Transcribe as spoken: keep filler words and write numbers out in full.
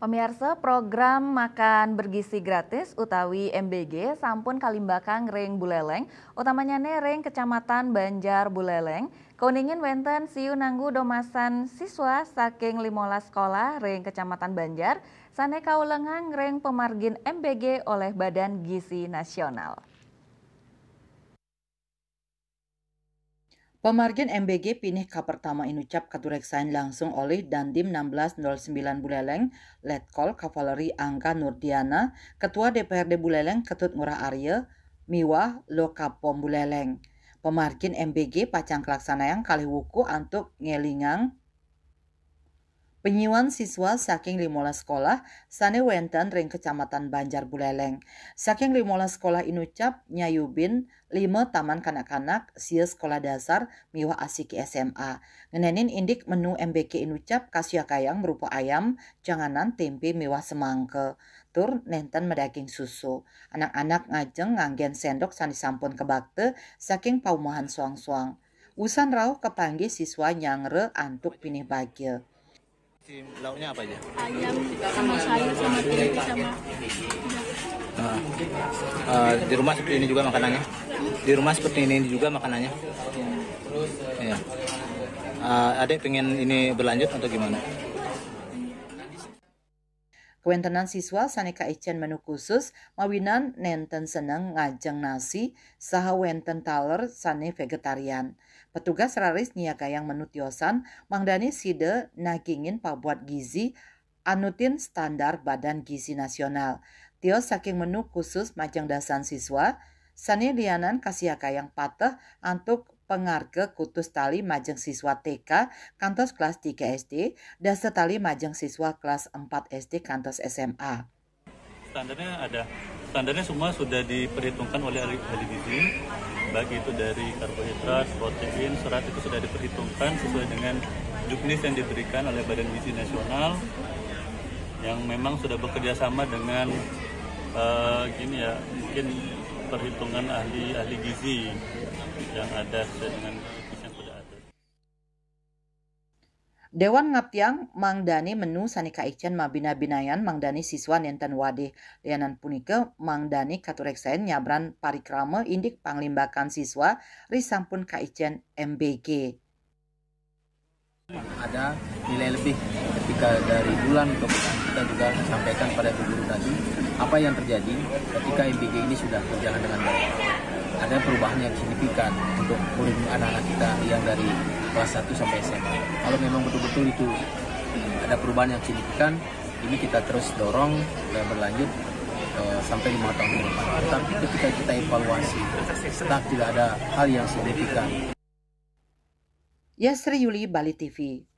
Pemirsa, program makan bergizi gratis utawi M B G sampun kalimbakang ring Buleleng, utamanyane ring Kecamatan Banjar Buleleng. Kauningin wenten siu nanggu domasan siswa saking limolas sekolah ring Kecamatan Banjar sane kaulengang ring pamargin M B G olih Badan Gizi Nasional. Pamargin M B G pinih kapertama inucap katureksain langsung olih Dandim enam belas nol sembilan Buleleng, Letkol Kavaleri Angga Nurdiana, Ketua D P R D Buleleng Ketut Ngurah Arya, miwah Lokapom Buleleng. Pamargin M B G pacang kalaksanayang kalih wuku antuk ngelingang penyiuan siswa saking limolas sekolah sane wenten ring Kecamatan Banjar Buleleng. Saking limolas sekolah inucap nyayubin lima taman kanak-kanak, sia sekolah dasar, miwah asiki S M A. Ngenenin indik menu M B G inucap kasiakayang marupa ayam, janganan, tempe, miwah semangka. Tur nenten madaging susu. Anak-anak ngajeng nganggen sendok sane sampun kabakta saking paumahan suang-suang. Usan rauh kapanggih siswa nyanggra antuk pinih bagia. Si lauknya apa aja? Ayam sama sayur sama tempe sama. Nah, eh, di rumah seperti ini juga makanannya? Di rumah seperti ini juga makanannya? Iya. Eh, Adek pengen ini berlanjut atau gimana? Kawentenan siswa sane kaicen menu khusus mawinan nenten seneng ngajeng nasi saha wenten taler sane vegetarian. Petugas raris nyiagayang menu tiosan mangdane sida nagingin pabuat gizi anutin standar Badan Gizi Nasional. Tios saking menu khusus majeng dasan siswa, sane lianan kasiagayang pateh antuk pangarga kutus tali majeng siswa T K kantos kelas tiga S D, dasa tali majeng siswa kelas empat S D kantos S M A. Standarnya ada. Standarnya semua sudah diperhitungkan oleh ahli, ahli gizi, baik itu dari karbohidrat, protein, serat, itu sudah diperhitungkan sesuai dengan juknis yang diberikan oleh Badan Gizi Nasional yang memang sudah bekerja sama dengan, eh, gini ya, mungkin perhitungan ahli-ahli gizi yang ada sesuai dengan juknis yang sudah ada. Dewan ngaptiang mangdane menu sane kaicen mabina-binayan mangdane siswa nenten wadih. Lianan punika mangdane katureksain nyabran parikrama indik panglimbakan siswa risampun kaicen M B G. Ada nilai lebih ketika dari bulan ke bulan kita juga sampaikan pada ibu guru tadi apa yang terjadi ketika M B G ini sudah berjalan dengan baik. Ada perubahan yang signifikan untuk murid anak-anak kita yang dari kelas satu sampai S M A. Kalau memang betul-betul itu ada perubahan yang signifikan, ini kita terus dorong dan berlanjut eh, sampai lima tahun ke depan. Tetapi ketika kita evaluasi, tetap tidak ada hal yang signifikan. Yasri Yuli, Bali T V.